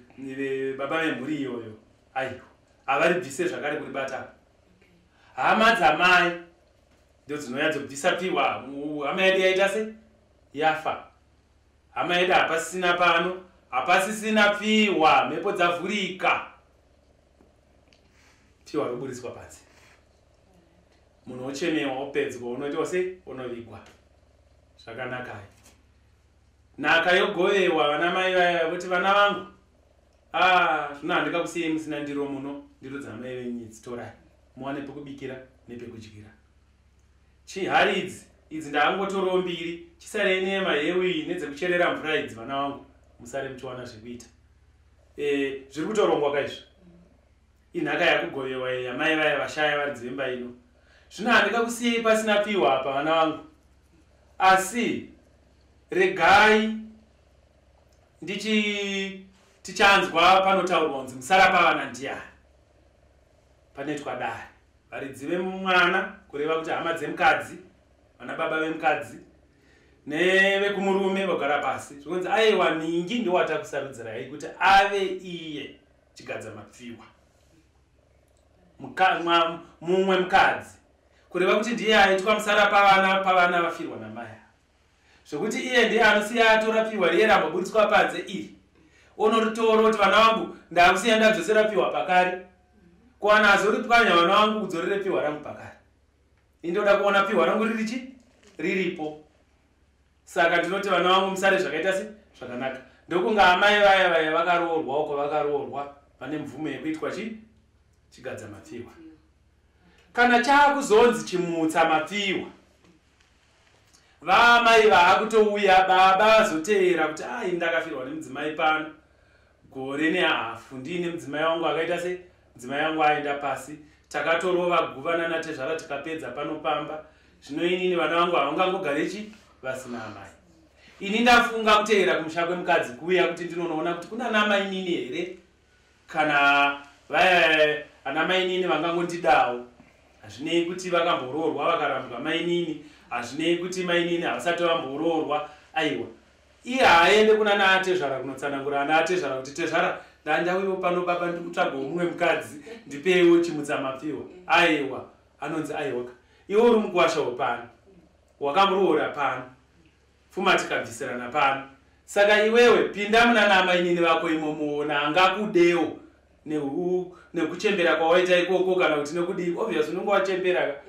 baba vemhuri iyoyo. Aiwa, havaribvise zvakare kuribata. Hama dzamai ndo dzinouya dzobvisa pfiwa. Hama yedu yaita se yafa, hama yedu hapasisina pano, hapasisina pfiwa, mhepo dzavhurika, pfiwa roburiswa panze, munhu ochemewa, opedzwa, unoitwa sei, unovigwa zvakanakai, nhaka yogovewa. Vana mai vaya voti, "Vana vangu, ah, zvino handingakusiyei musina ndiro muno. Ndiro dzamai venyu idzi, torai muwane pekubikira nepekudyira. Chihari idzi, idzi ndaangotorawo mbiri, chisarei nemaheu iyi nedzekucherera mvura idzi. Vana vangu, musare muchiwana zvekuita." Zviri kutorongwa kaizvo, inhaka yakugovewa yamai vaya vashaya, varidzi vemba ino. Zvino handingakusiyei pasina pfiwa apa, vana vangu, asi regai ndichi tichanzwa panotaurwa kunzi musara pavana ndiani. Panoitwa dare, varidzi vemwana, kureva kuti hama dzemukadzi, vana baba vemukadzi nevekumurume, vogara pasi, zvikunzi, "Aiwa, ningi ndowatakusarudzirai kuti ave iye chigadza mapfiwa." Mumwe mukadzi, kureva kuti ndiye aitwa musara pavana vafirwa namai, zvokuti iye ndiye anosiya atora pfiwa riye ramboburitswa panze iri, onoritora kuti, "Vana vangu, ndakusiya ndadzosera pfiwa pakare. Kuwana azoripwanya, vana vangu, kudzorere pfiwa rangu pakare. Indoda kuona pfiwa rangu ririchi riripo." Saka ndinoti, vana vangu, musare zvakaita se zvakanaka. Ndokunga amai vaya vaya vakaroorwa uko, vakaroorwa vane mvumo yekuitwa chi chigadza mapfiwa. Kana chaakuzonzi chimutsa mapfiwa, vamai vaakutouya, baba vazoteera kuti, "Ai, ndakafirwa nemudzimai pano gore nehafu, ndiine mudzimai wangu akaita se mudzimai wangu aenda pasi, takatorova guva nanatezvara tikapedza pano pamba. Zvino inini vana vangu havangangogare chi vasina amai. Ini ndafunga kuteera kumusha kwemukadzi kuuya kuti ndinonoona kuti kuna namainini here, kana vaya ana mainini vangangondidawo. Hazvinei kuti vakamboroorwa vakarambwa mainini, hazvinei kuti mainini havasati vamboroorwa." Aiwa, iye haaende kuna naatezvara kunotsanangura ana atezvara kuti, "Tezvara, ndandauyiwo pano baba, ndiri kutsvagawo mumwe mukadzi, ndipeiwo chimutsa mapfiwa." Aiwa, anonzi, "Aiwaka, iwe uri mukuwashawo pano, wakamuroora pano, pfuma tikabvisirana pano, saka iwewe pinda muna namainini vako imomuona angakudewo nekuchembera kwawaita ikoko, kana kuti nekudii." Obvious unenge wachembera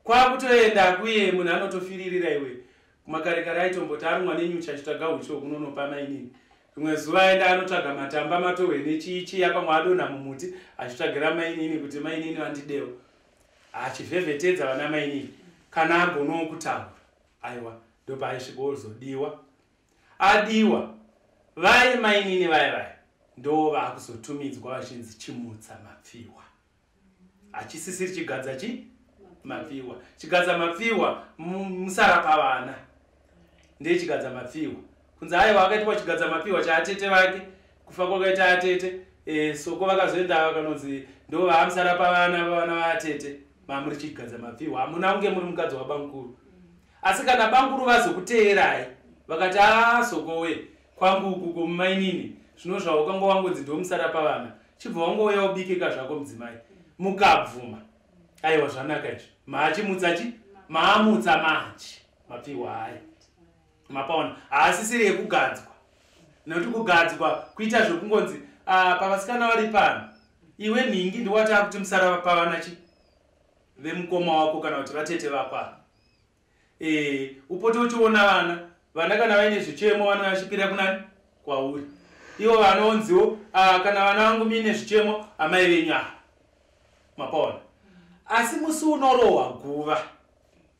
kwakutoenda kuye, munhu anotofiririra iwe. Kumakarekare aitomboti arumwa nenyuchi achitsvaga uchi hwokunonopa mainini. Rimwe zuva aenda anotsvaga matamba, matohwe nechiichi, pamwe adonha mumuti achitsvagira mainini kuti mainini vandidewo, achivhevhetedza vana mainini kana agonawo kutaura. Aiwa, ndopaaisvika ozodiwa. Adiwa. Vaye mainini vaya vaya ndo vakuzotumidzwa vachinzi Chimutsa Mapfiwa. Hachisisiri Chigadza chi Mapfiwa. Chigadza Mapfiwa musara pavana ndeye Chigadza Mapfiwa. Kunzi aiwa akaitwa Chigadza Mapfiwa chaatete vake, kufa kwakaita atete soko vakazoenda vakanonzi ndo vaamusara pavana vana vaatete, mamuri Chigadza Mapfiwa, hamuna kunge muri mukadzi wabamukuru. Asi kana bamukuru vazokuteerai vakati a sokowe kwangu uku komumainini zvino zvawakanga wangonzi ndomusara pavana, chibva wangouya ubikeka zvako mudzimai, mukabvuma aiwa zvanaka izvi, maachimutsa chi maamutsa manje mapfiwa aya mapaona haasisiri ekugadzwa, nekuti kugadzwa kuita zvekungonzi pavasikana vari pano iwe nhingi ndiwati akuti musara pavana chi vemukoma wako kana kuti vatete vako ava. Upote uchiona vana kana vaine zvichemo vana vachipira kunani kwauri, ivo vanonziwo kana vana vangu muine zvichemo amai venyu ava mapaona. Asi musi unorohwa guva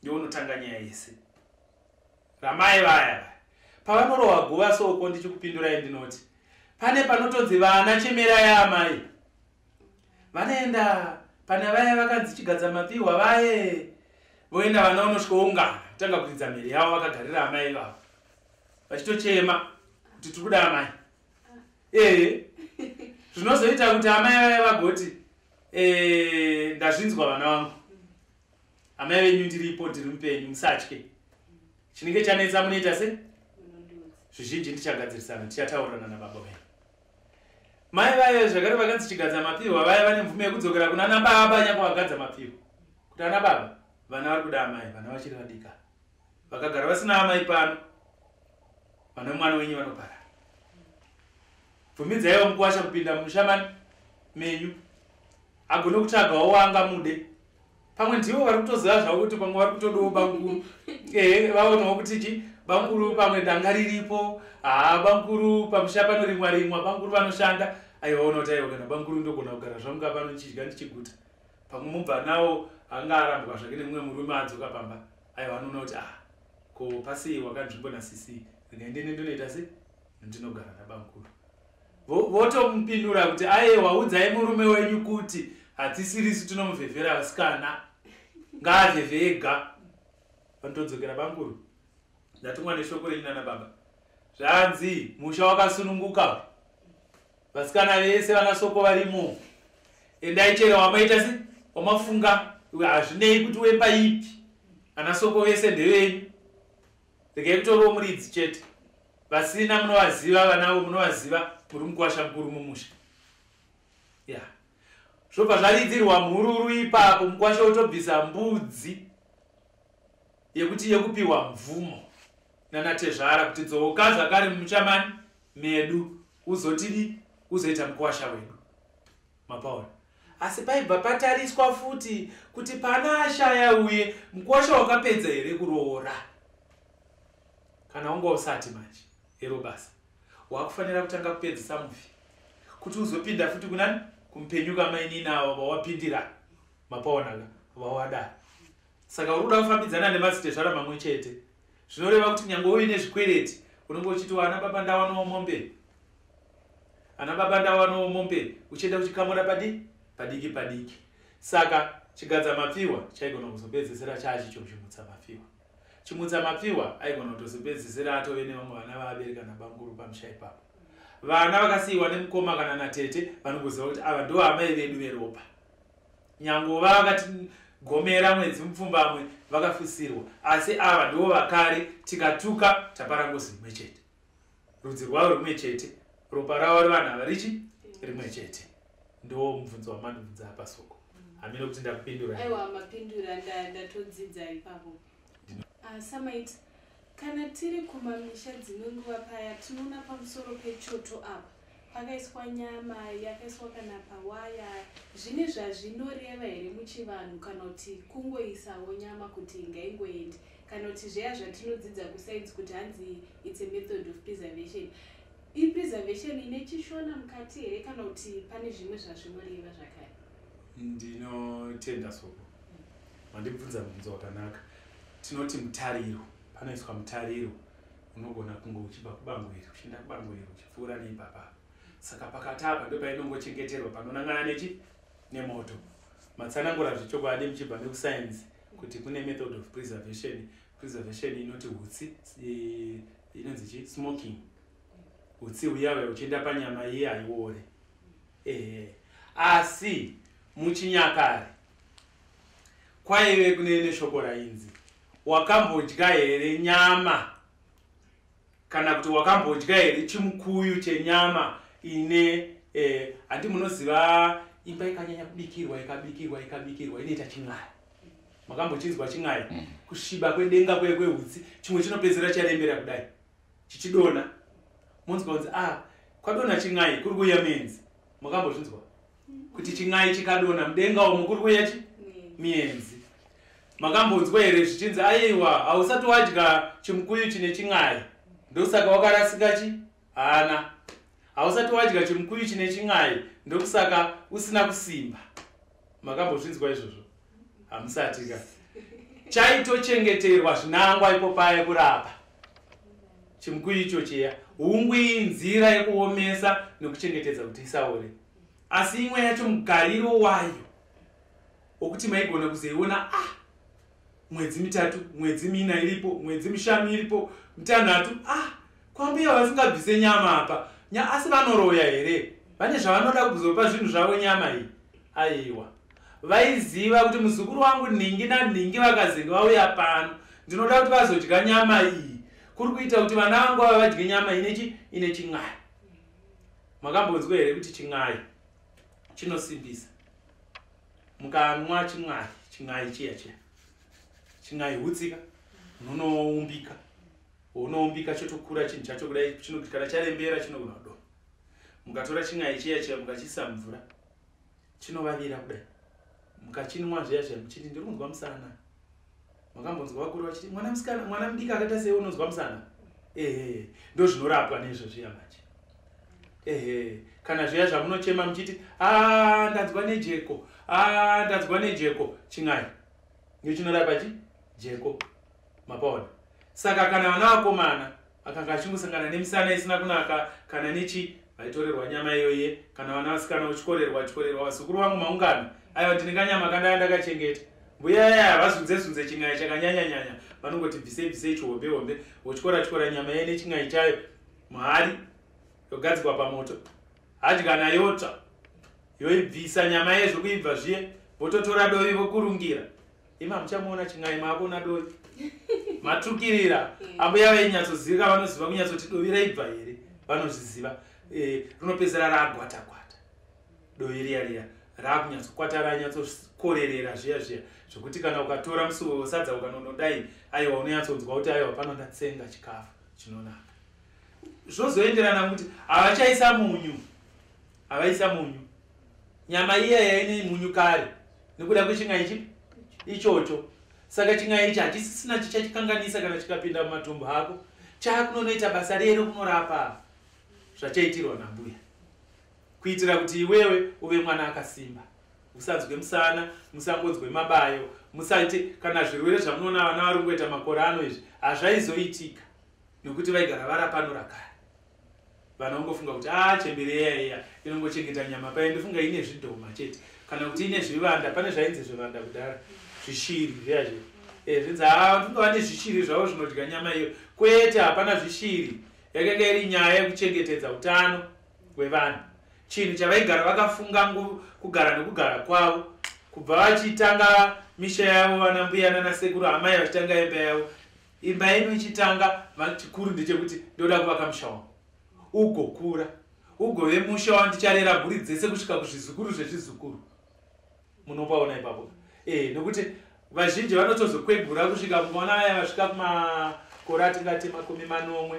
ndiwo unotanga nyaya yese ramai vaya vaya pavanorohwa guva. Soko ndichikupindurai ndinoti pane panotonzi vana chemerai amai, vanoenda pane vaya vakanzi Chigadza Mapfiwa vaye, voenda vana vanosvikaungana kutanga kuridza mhere yavo vakagarira amai vavo vachitochema kuti tiri kuda amai. Ehe, zvinozoita kuti amai vaya vagoti ndazvinzwa vana vangu, amai venyu ndiripo, ndiri mupenyu, musatye, chinenge chanetsa munoita se zvizhinji ndichagadzirisana, tichataurirana nababa venyu. Mai vaya zvakare vakanzi Chigadza Mapfiwa vaya vane mvumo yekudzokera kuna ana baba nyange vagadza mapfiwa, kuti ana baba vana vari kuda amai, vana vachiri vadika, vakagara vasina amai pano vana mwana wenyu vanoparara, bvumidzaiwo mukuwasha kupinda mumusha menyu agone kutsvagawo waangamude. Pamwe ndivo vari kutoziva zvavo kuti pamwe vari kutodawo bamukuru, ehe vaonawo kuti chi bamukuru pamwe danga riripo, haa bamukuru pamusha panorimwa rimwa, bamukuru vanoshanda, aiwa ona kuti aiwa kana bamukuru ndogona kugara zvangu pano ndichidya ndichiguta. Pamwe mubva nawo anga arambwa zvake nemumwe murume adzoka pamba, aiwa anoona kuti ah ko pasiiwa kanzvimbo nasisi, regai ndine ndinoita se ndinogara nabamukuru. Votomupindura kuti aiwa udzai murume wenyu kuti hatisirisi tinomuvhevhera vasikana, ngaavhevhe ega. Vanotodzokera bamukuru, ndatumwa neshoko renyu nana baba, zvanzi musha wakasununguka, vasikana vese vana soko varimo, endai chero wamaita se wamafunga, hazvinei kuti wemba ipi, ana soko vese ndevenyu, regai kutorawo muridzi chete, vasina munovaziva, vanavo munovaziva, muri mukuwasha mukuru mumusha. Ya zvobva zvaridzirwa mhururu ipapo, mukuwasha wotobvisa mbudzi yekuti yekupiwa mvumo nanatezvara kuti dzoka zvakare mumushamani medu uzotidi uzoita mukuwasha wedu mapaona. Asi paibva patariswa futi kuti pana ashaya uye mukuwasha wakapedza here kuroora, kana wanga usati manje hero basa wakufanira kutanga kupedzisa mufi kuti uzopinda futi kunani kumupenyu kamainini avo vawapindira mapaonaka vawadaro. Saka uri kuda kufambidzana nemazitezvara mamwe chete, zvinoreva kuti nyange uine zvikwereti unenge uchiti ana baba ndawanawo mombe, ana baba ndawanawo mombe, uchienda kuchikamura padi padiki padiki. Saka Chigadza Mapfiwa chaigona kuzopedzesera chaachicho Chimutsa Mapfiwa. Chimutsa Mapfiwa aigona kutozopedzesera atove nevamwe vana vaabereka nabamukuru pamusha ipapo. Vana vakasiyiwa nemukoma kana natete vanongoziva kuti ava ndo amai vedu veropa, nyangova vakatigomera mwedzi mupfumbamwe vakafusirwa, asi ava ndivo vakare, tikatuka tapara ngozi rimwe chete, rudzi rwavo rimwe chete, ropa ravo revanhu ava richi rimwe chete. Ndo mubvunzo wamandibvunza apa soko, hamene kuti ndakupindura. Aiwa mapindura, ndatodzidza ipapo. Samaita, kana tiri kumamisha dzimwe nguva paya tinoona pamusoro pechoto apa pakaiswa nyama yakaiswa kana pawaya, zvine zvazvinoreva here muchivanhu, kana kuti kungoisawo nyama kuti ngaingoendi, kana kuti zviya zvatinodzidza kusainzi kuti hanzi it's a method of preservation, ipreservation ine chishona mukati here, kana kuti pane zvimwe zvazvinoreva zvakare? Ndinotenda soko, mandibvunza mubvunzo wakanaka. Tinoti mutariro, panoiswa mutariro. Unogona kunge uchibva kubango iri uchienda kubango iri uchipfuura neipapa. Saka pakati apa ndopainongochengeterwa panonangana nechi nemoto. Matsanangura zvechokwadi muchibva nekusainzi kuti kune method of preservation. Preservation inoti hutsi, inonzi chi smoking. Hutsi huya huya uchienda panyama iye haiore. Ehe. Asi muchinyakare kwaive kune neshoko rainzi wakambodya here nyama kana kuti wakambodya here chimukuyu chenyama ine handi munoziva imba ikanyanya kubikirwa ikabikirwa ikabikirwa inoita chin'ai. Makambochinzwa chin'ai? Kusviba kwedenga kwehutsi chimwe chinopedzera charembera kudai chichidona, monzwa kunzi kwadona chin'ai kuri kuuya mienzi. Makambozvinzwa kuti chin'ai chikadona mudenga umo kuri kuuya chi mienzi? Makambonzwa here zvichinzi aiwa hausati wadya chimukuyu chine chin'ai ndosaka wakarasika chi hana, hausati wadya chimukuyu chine chin'ai ndokusaka usina kusimba? Makambozvinzwa izvozvo? Hamusati ka. Chaitochengeterwa zvinangwa ipo paya kurapa chimukuyu icho chiya. Hungu inzira yekuomesa nekuchengetedza kuti isaore, asi imwe yacho mugariro wayo wokuti maigona kuzoiona mwedzi 3, mwedzi 4 iripo, mwedzi 5 iripo, 6, kwambuya vasingabvise nyama apa, asi vanoroya here? Vane zvavanoda kuzopa zvinhu zvavo nyama iyi? Aiwa, vaiziva kuti muzukuru wangu nhingi nanhingi vakazenge vauya pano, ndinoda kuti vazodya nyama iyi. Kuri kuita kuti vana vangu ava vadye nyama ine chin'ai. Makambonzwa here kuti chin'ai chinosimbisa? Mukanwa chin'ai, chin'ai chiya chiya, chin'ai hutsika, unonoumbika, unoumbika chotokura chinhu chacho kudai, kana charembera chinogona kudonha. Mukatora chin'ai chiya chiya mukachiisa mvura, chinovavira kudai, mukachinwa zviya zviya muchiti ndiri kunzwa musana. Makambonzwa vakuru vachiti mwana musikana, mwana mudiki akaita sei unonzwa musana? Ehe, ndozvinorapwa neizvo zviya manje. Ehe, kana zviya zvamunochema muchiti ndanzwa nejeko, ndanzwa nejeko, chin'ai ndochinorapa chi jeko. Mapaona? Saka kana vana vakomana akanga achingosangana nemisana isina kunaka kana nechi, vaitorerwa nyama iyoye. Kana vana vasikana uchikorirwa chikorerwa, vazukuru vangu maungano, aiwa ndine kanyama kandanga ndakachengeta, mbuya yaya vazunze zunze chin'ai chakanyanya nyanya, vanongoti bvisei bvisei chihombe hombe, votyora tyora nyama iye nechin'ai chayo muhari, yogadzikwa pamoto, hadyana yotsva, yoibvisa nyama iye zvokuibva zviye, vototora dovi vokurungira. Ima muchamuona chin'ai maakuona dovi matsvukirira. Ambuya vainyatsoziva, vanoziva kunyatsoti dovi raibva here, vanozviziva. Rinopedzera raagwata gwata dovi riya riya, raakunyatsokwata ranyatsokorerera zviya zviya, zvokuti kana ukatora musuwo wesadza ukanonodai, aiwa unonyatsonzwa kuti aiwa pano ndatsenga chikafu chinonaka. Zvozoenderana kuti havachaisa munyu, havaisa munyu. Nyama iya yaine munyu kare nekuda kwechin'ai chipi ichocho. Saka chin'ai ichi hachisisina chichachikanganisa kana chikapinda mumatumbu ako, chaakunonoita basa rero kunorapa zvachaitirwa nambuya, kuitira kuti iwewe uve mwana akasimba, usanzwe musana, musangonzwe mabayo, musaite kana zvirwere zvamunoona vana vari kungoita makore ano izvi hazvaizoitika nekuti vaigara varapano rakare. Vana vangofunga kuti chembere iya iya inongochengeta nyama paye, ndofunga ine zvidhoma chete kana kuti ine zvivanda. Pane zvainzi zvivanda kudhara, zvishiri zviya zviya, zvinzi ndofunga vane zvishiri zvavo zvinodya nyama iyo. Kwete, hapana zvishiri. Yakanga iri nyaya yekuchengetedza utano hwevanhu, chinhu chavaigara vakafunga kugara nekugara kwavo, kubva vachitanga misha yavo vana mbuya nanasekuru amai vachitanga imba yavo. Imba yedu ichitanga, chikuru ndechekuti ndoda kuvaka musha wangu ugokura, ugove musha wandicharera mhuri dzese kusvika kuzvizukuru zvezvizukuru. Munopaona ipapo? Nekuti vazhinji vanotozokwegura kusvika mukaona vaya vasvika kumakore atingati 70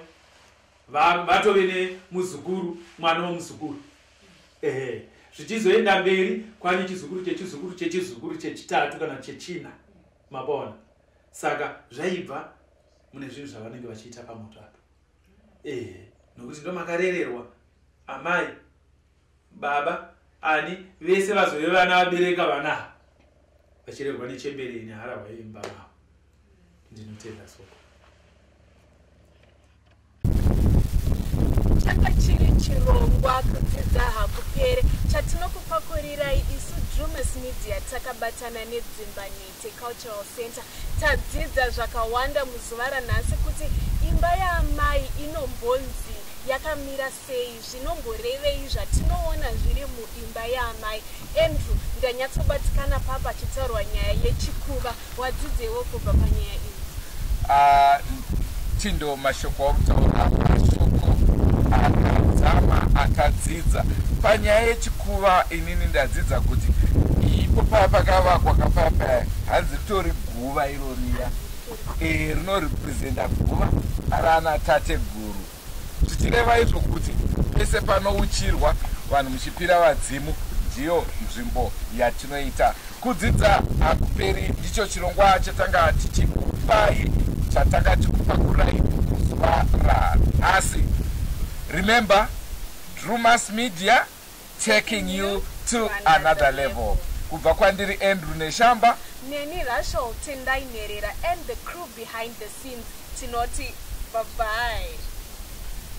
vatove nemuzukuru, mwana womuzukuru. Zvichizoenda mberi kwane chizukuru chechizukuru chechizukuru chechitatu kana chechina. Mapaona? Saka zvaibva mune zvinhu zvavanenge vachiita pamoto apa. Nokuti ndo makarererwa amai, baba, ani vese vazove vana vabereka vana vachirerwa nechembere neharahwa yeimba mavo. Ndinotenda soko. Changa chiri chirongwa Kudzidza Hakupere chatinokupakurirai isu Drumas Media takabatana neDzimbanhete Cultural Center. Tadzidza zvakawanda muzuva ranhasi kuti imba yaamai inombonzi yakamira sei, zvinomborevei zvatinoona zviri muimba yaamai. Andrew, ndanyatsobatikana papa achitaurwa nyaya yechikuva. Wadzidzeiwo kubva panyaya iyi? Ah, Tindo, mashoko auri kutaura mashoko akadzama atadzidza panyaya yechikuva. Inini ndadzidza kuti ipo paya pakavakwa kapaya paya, hanzi ritori guva iroriya, rinorepresenta guva rana tateguru, zvichireva izvo kuti pese panouchirwa vanhu muchipira vadzimu, ndiyo nzvimbo yatinoita. Kudzidza Hakuperi ndicho chirongwa chatanga tichikupai, chatanga tikupakurai zuva ranhasi. Remember, Drumas Media, taking you to another level. Kubva kwandiri Andrew Neshamba, neni Rachel Tendai Nherera, and the crew behind the scenes, tinoti bye bye.